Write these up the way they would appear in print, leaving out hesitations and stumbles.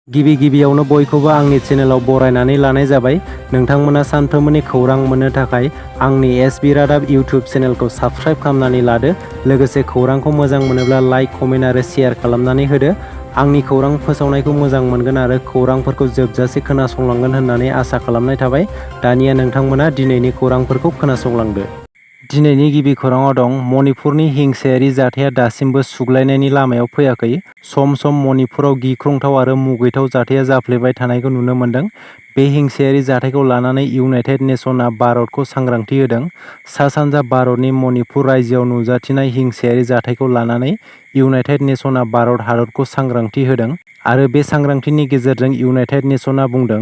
गिबियावनो बयखौबो आंनि चेनेलाव बरायनानै लानाय जाबाय। नोंथांमोना सानफ्रोमबोनि खौरां मोननो थाखाय आंनि एसबि रादाब इउटिउब चेनेलखौ साबस्क्राइब खालामनानै लादो। लोगोसे खौरांखौ मोजां मोनोब्ला लाइक, कमेन्ट आरो शेयार खालामनानै होदो। आंनि खौरां फोसावनायखौ मोजां मोनगोन आरो खौरांफोरखौ जोबजासे खोनासंलांगोन होननानै आसा खालामनाय थाबाय। दानिया नोंथांमोना दिनैनि खौरांफोरखौ खोनासंलांदो। दिनैनि गिबि खौराङाव दं मणिपुरनि हिंसायारि जाथाया दासिमबो सुग्लायनायनि लामायाव फैयाखै। सम मणिपुराव गिख्रंथाव आरो मुगैथाव जाथाया जाफ्लेबाय थानायखौ नुनो मोन्दों। बे हिंसायारि जाथायखौ लानानै इउनाइटेड नेशनआ भारतखौ सांग्रांथि होदों। सा-सानजा भारतनि मणिपुर रायजोआव नुजाथिनाय हिंसायारि जाथायखौ लानानै इउनाइटेड नेशनआ भारत हादरखौ सांग्रांथि होदों आरो बे सांग्रांथिनि गेजेरजों इउनाइटेड नेशनआ बुंदों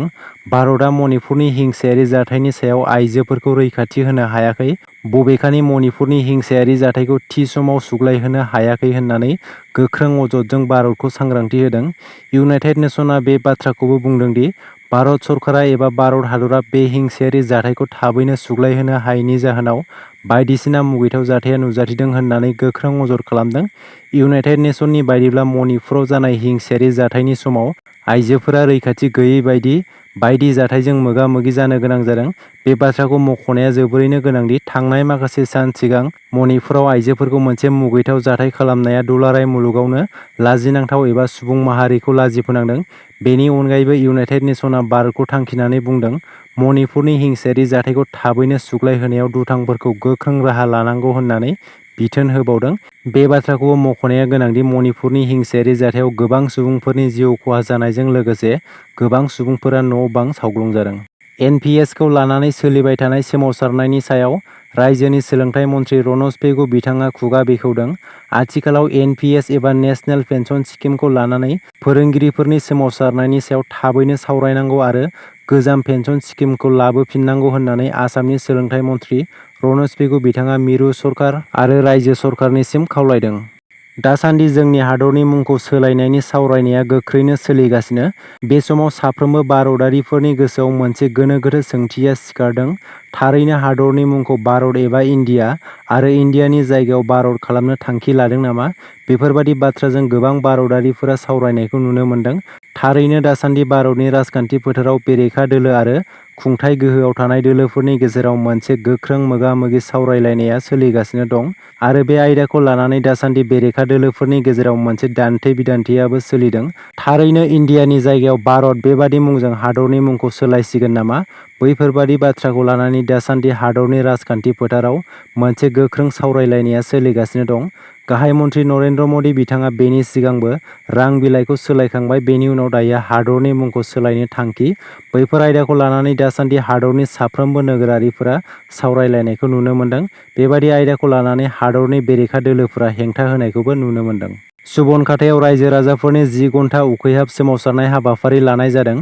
भारतआ मणिपुरनि हिंसायारि जाथायनि सायाव आइजोफोरखौ रैखाथि होनो हायाखै। बबेखानि मणिपुरनि हिंसायारि जाथायखौ थि समाव सुग्लायहोनो हायाखै होननानै गोख्रों अजदजों भारतखौ सांग्रांथि होदों। इउनाइटेड नेशनआ बे बाथ्राखौबो बुंदों दि भारत सरकारा एबा भारत हादरा बे हिंसायारि जाथायखौ थाबैनो सुग्लायहोनो हायैनि जाहोनाव बायदिसिना मुगैथाव जाथाया नुजाथिदों होननानै गोख्रों अजद खालामदों। इउनाइटेड नेशननि बायदिब्ला मणिपुराव जानाय हिंसायारि जाथायनि समाव आइजोफोरा रैखाथि गैयै बायदि जाथायजों मोगा-मोगि जानो गोनां जादों। बे बाथ्राखौ मख'नाया जोबोरैनो गोनांदि थांनाय माखासे सान सिगां मणिपुराव आइजोफोरखौ मोनसे मुगैथाव जाथाय खालामनाया दुलाराय मुलुगावनो लाजिनांथाव एबा सुबुं माहारिखौ लाजिफोनांदों। बेनि अनगायैबो इउनाइटेड नेशनआ भारतखौ थांखिनानै बुंदों मणिपुरनि हिंसायारि जाथायखौ थाबैनो सुग्लायहोनायाव दुथांफोरखौ गोख्रों राहा लानांगौ होननानै बिथोन होबावदों। बे बाथ्राखौबो मख'नाया गोनांदि मणिपुरनि हिंसायारि जाथायाव गोबां सुबुंफोरनि जिउ खहा जानायजों लोगोसे गोबां सुबुंफोरा न'-बां सावग्लुंजादों। एनपिएसखौ लानानै सोलिबाय थानाय सोमावसारनायनि सायाव रायजोनि सोलोंथाइ मन्थ्रि रनज पेगु बिथाङा खुगा बेखेवदों। आथिखालाव एनपिएस एबा नेशनेल पेन्सन स्किमखौ लानानै फोरोंगिरिफोरनि सोमावसारनायनि सायाव थाबैनो सावरायनांगौ आरो गोजाम पेन्सन स्किमखौ लाबोफिननांगौ होननानै आसामनि सोलोंथाइ मन्थ्रि रनज पेगु बिथाङा मिरु सरकार आरो रायजो सरकारनिसिम खावलायदों। दासान्दि जोंनि हादरनि मुंखौ सोलायनायनि सावरायनाया गोख्रैनो सोलिगासिनो। बे समाव साफ्रोमबो भारतारिफोरनि गोसोआव मोनसे गोनो गोथो सोंथिया सिखारदों। थारैनो हादरनि मुंखौ भारत एबा इन्डिया आरो इन्डियानि जायगायाव भारत खालामनो थांखि लादों नामा? बेफोरबादि बाथ्राजों गोबां भारतारिफोरा सावरायनायखौ नुनो मोन्दों। थारैनो दासान्दि भारतनि राजखान्थि फोथाराव बेरेखा दोलो आरो खुंथाय गोहोआव थानाय दोलोफोरनि गेजेराव मोनसे गोख्रों मोगा-मोगि सावरायलायनाया सोलिगासिनो दं आरो बे आयदाखौ लानानै दासान्दि बेरेखा दोलोफोरनि गेजेराव मोनसे दान्थे-बिदान्थेयाबो सोलिदों। थारैनो इन्डियानि जायगायाव भारत बेबादि मुंजों हादरनि मुंखौ सोलायसिगोन नामा? बैफोरबादि बाथ्राखौ लानानै दासान्दि हादरनि राजखान्थि फोथाराव मोनसे गोख्रों सावरायलायनाया सोलिगासिनो दं। गाहाय मन्थ्रि नरेन्द्र मदि बिथाङा बेनि सिगांबो रां बिलाइखौ सोलायखांबाय। बेनि उनाव दायो हादरनि मुंखौ सोलायनो थांखि। बैफोर आयदाखौ लानानै दासान्दि हादरनि साफ्रोमबो नोगोरारिफोरा सावरायलायनायखौ नुनो मोन्दों। बेबादि आयदाखौ लानानै हादरनि बेरेखा दोलोफोरा हेंथा होनायखौबो नुनो मोन्दों। सुबनखातायाव रायजो राजाफोरनि 10 घन्टा उखैहाब सोमावसारनाय हाबाफारि लानाय जादों।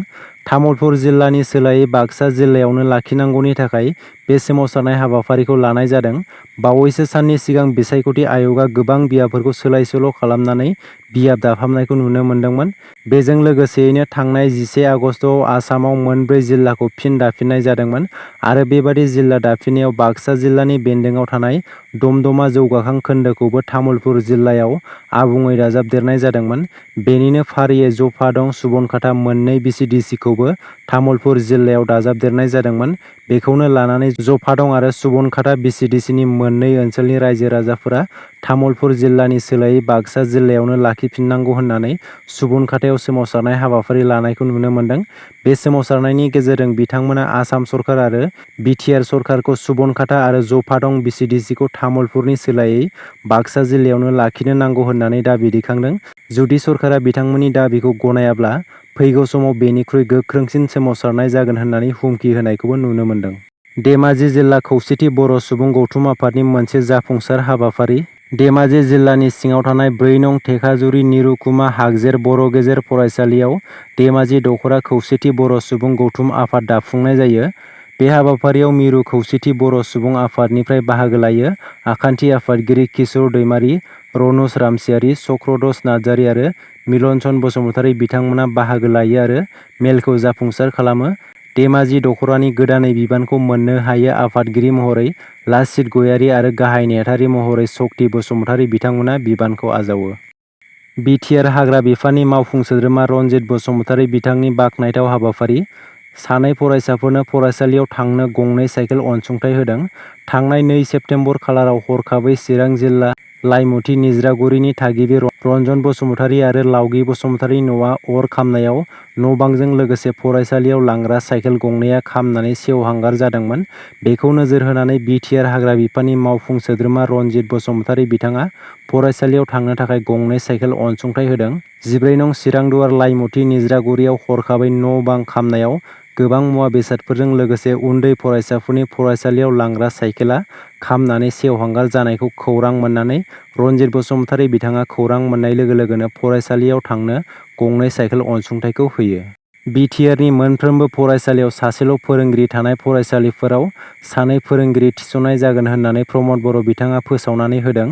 तामुलपुर जिल्लानि सोलायै बाक्सा जिल्लायावनो लाखिनांगौनि थाखाय बे सोमावसारनाय हाबाफारिखौ लानाय जादों। बावैसो साननि सिगां बिसायख'थि आय'गआ गोबां बियाबफोरखौ सोलाय-सोल' खालामनानै बियाब दाफामनायखौ नुनो मोन्दोंमोन। बेजों लोगोसेयैनो थांनाय 11 आगस्तआव आसामाव मोनब्रै जिल्लाखौ फिन दाफिननाय जादोंमोन आरो बेबादि जिल्ला दाफिननायाव बाक्सा जिल्लानि बेन्दोंआव थानाय दमदमा जौगाखां खोन्दोखौबो तामुलपुर जिल्लायाव आबुङै दाजाबदेरनाय जादोंमोन। बेनिनो फारियै जफा दं सुबनखाता मोननै बिसिडिसिखौबो तामुलपुर जिल्लायाव दाजाबदेरनाय जादोंमोन। बेखौनो लानानै जफा दं आरो सुबनखाता बिसिडिसिनि मोननै ओनसोलनि रायजो राजाफोरा तामुलपुर जिल्लानि सोलायै बाक्सा जिल्लायावनो लाखिफिननांगौ होननानै सुबनखातायाव सोमावसारनाय हाबाफारि लानायखौ नुनो मोन्दों। बे सोमावसारनायनि गेजेरजों बिथांमोना आसाम सरकार आरो BTR सरकारखौ सुबनखाता आरो जफा दं बिसिडिसिखौ तामुलपुरनि सोलायै बाक्सा जिल्लायावनो लाखिनो नांगौ होननानै दाबि दैखांदों। जुदि सरकारा बिथांमोननि दाबिखौ गनायाब्ला फैगौ समाव बेनिख्रुइ गोख्रोंसिन सोमावसारनाय जागोन होननानै हुमखि होनायखौबो नुनो मोन्दों। धेमाजि जिल्ला खौसेथि बर' सुबुं गौथुम आफादनि मोनसे जाफुंसार हाबाफारि। धेमाजि जिल्लानि सिङाव थानाय 4 नं थेखाजुरि निरुकुमा हागजेर बर' गेजेर फरायसालियाव धेमाजि दख'रा खौसेथि बर' सुबुं गौथुम आफाद दाफुंनाय जायो। बे हाबाफारियाव मिरु खौसेथि बर' सुबुं आफादनिफ्राय बाहागो लायो आखान्थि आफादगिरि किशोर दैमारि, रनज रामसियारि, चक्रधस नार्जारि आरो मिलनचन बसुमतारि बिथांमोना बाहागो लायो आरो मेलखौ जाफुंसार खालामो। धेमाजि दख'रानि गोदानै बिबानखौ मोननो हायो आफादगिरि महरै लासित गयारि आरो गाहाय नेहाथारि महरै सक्ति बसुमतारि बिथांमोना बिबानखौ आजावो। BTR हाग्रा बिफाननि मावफुं सोद्रोमा रनजित बसुमतारी बिथांनि बाखनायथाव हाबाफारि। सानै फरायसाफोरनो फरायसालियाव थांनो गंनै साइकेल अनसुंथाइ होदों। थांनाय 2 सेप्तेम्बर खालाराव हरखाबै चिरां जिल्ला लाइमुथि निज्रागुरिनि थागिबि रन्जन बसुमतारी आरो लावगि बसुमतारीनि न'आ अर खामनायाव न'-बांजों लोगोसे फरायसालियाव लांग्रा साइकेल गंनैया खामनानै सेवहांगार जादोंमोन। बेखौ नोजोर होनानै BTR हाग्रा बिफाननि मावफुं सोद्रोमा रनजित बसुमतारी बिथाङा फरायसालियाव थांनो थाखाय गंनै साइकेल अनसुंथाइ होदों। 14 नं चिरांदुवार लाइमुथि निज्रागुरियाव हरखाबै न'-बां खामनायाव गोबां मुवा बेसादफोरजों लोगोसे उन्दै फरायसाफोरनि फरायसालियाव लांग्रा साइकेला खामनानै सेवहांगार जानायखौ खौरां मोननानै रनजित बसुमतारी बिथाङा खौरां मोननाय लोगो लोगोनो फरायसालियाव थांनो गंनै साइकेल अनसुंथाइखौ होयो। BTRनि मोनफ्रोमबो फरायसालियाव सासेल' फोरोंगिरि थानाय फरायसालिफोराव सानै फोरोंगिरि थिसननाय जागोन होननानै प्रमद बर' बिथाङा फोसावनानै होदों।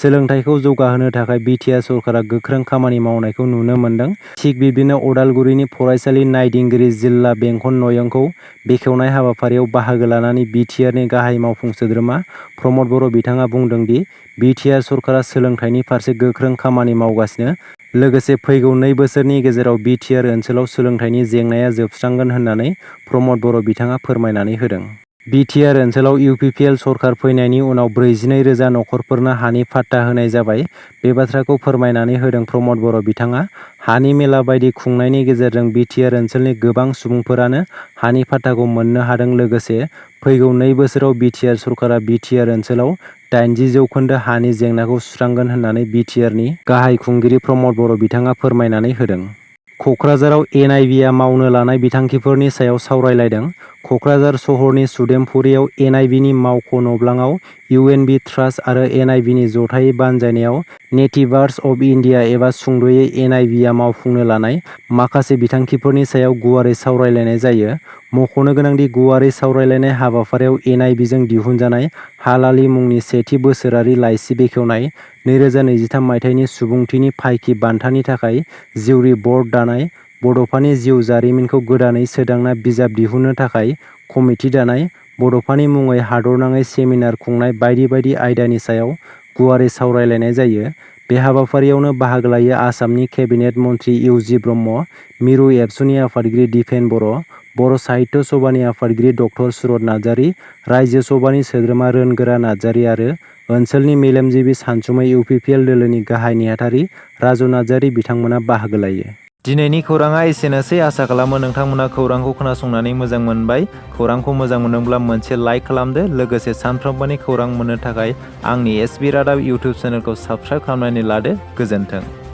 सोलोंथाइखौ जौगाहोनो थाखाय BTR सरकारा गोख्रों खामानि मावनायखौ नुनो मोन्दों। थिग बिब्दिनो अदालगुरिनि फरायसालि नायदिंगिरि जिल्ला बेंखन नयंखौ बेखेवनाय हाबाफारियाव बाहागो लानानै BTRनि गाहाय मावफुं सोद्रोमा प्रमद बर' बिथाङा बुंदों दि BTR सरकारा सोलोंथाइनि फारसे गोख्रों खामानि मावगासिनो। लोगोसे फैगौ 2 बोसोरनि गेजेराव BTR ओनसोलाव सोलोंथाइनि जेंनाया जोबस्रांगोन होननानै प्रमद बर' बिथाङा फोरमायनानै होदों। BTR ओनसोलाव UPPL सरकार फैनायनि उनाव 42,000 नखरफोरनो हानि फाट्टा होनाय जाबाय। बे बाथ्राखौ फोरमायनानै होदों प्रमद बर' बिथाङा। हानि मेला बायदि खुंनायनि गेजेरजों BTR ओनसोलनि गोबां सुबुंफोरानो हानि फाट्टाखौ मोननो हादों। लोगोसे फैगौ 2 बोसोराव BTR सरकारा BTR ओनसोलाव 80% हानि जेंनाखौ सुस्रांगोन होननानै BTRनि गाहाय खुंगिरि प्रमद बर' बिथाङा फोरमायनानै होदों। कक्राझाराव NIBआ मावनो लानाय बिथांखिफोरनि सायाव सावरायलायदों। कक्राझार सहरनि सुदेमपुरियाव NIBनि मावख' नब्लाङाव UNB ट्रास्ट आरो NIBनि जथायै बानजायनायाव नेटिभार्स अफ इन्डिया एबा सुंद'यै NIBआ मावफुंनो लानाय माखासे बिथांखिफोरनि सायाव गुवारै सावरायलायनाय जायो। मख'नो गोनांदि गुवारै सावरायलायनाय हाबाफारियाव NIBजों दिहुनजानाय हालालि मुंनि सेथि बोसोरारि लाइसि बेखेवनाय, 2023 मायथाइनि सुबुंथिनि फायखि बान्थानि थाखाय जिउरि बर्ड दानाय, बड'फानि जिउ जारिमिनखौ गोदानै सोदांना बिजाब दिहुननो थाखाय कमिटि दानाय, बड'फानि मुङै हादरनाङै सेमिनार खुंनाय बायदि बायदि आयदानि सायाव गुवारै सावरायलायनाय जायो। बे हाबाफारियावनो बाहागो लायो आसामनि केबिनेट मन्थ्रि इउ.जि. ब्रह्म, मिरु एबसुनि आफादगिरि दिपेन बर', बर' साहित्य सभानि आफादगिरि ड. सुरत नार्जारि, रायजो सभानि सोद्रोमा रोनगोरा नार्जारि आरो ओनसोलनि मेलेमजिबि सानसुमै UPPL दोलोनि गाहाय नेहाथारि राजु नार्जारि बिथांमोना बाहागो लायो। दिनैनि खौराङा एसेनोसै। आसा खालामो नोंथांमोना खौरांखौ खोनासंनानै मोजां मोनबाय। खौरांखौ मोजां मोनदोंब्ला मोनसे लाइक खालामदो। लोगोसे सानफ्रोमबोनि खौरां मोननो थाखाय आंनि SB रादाब इउटुब चेनेलखौ साबस्क्राइब खालामनानै लादो। गोजोन्थों।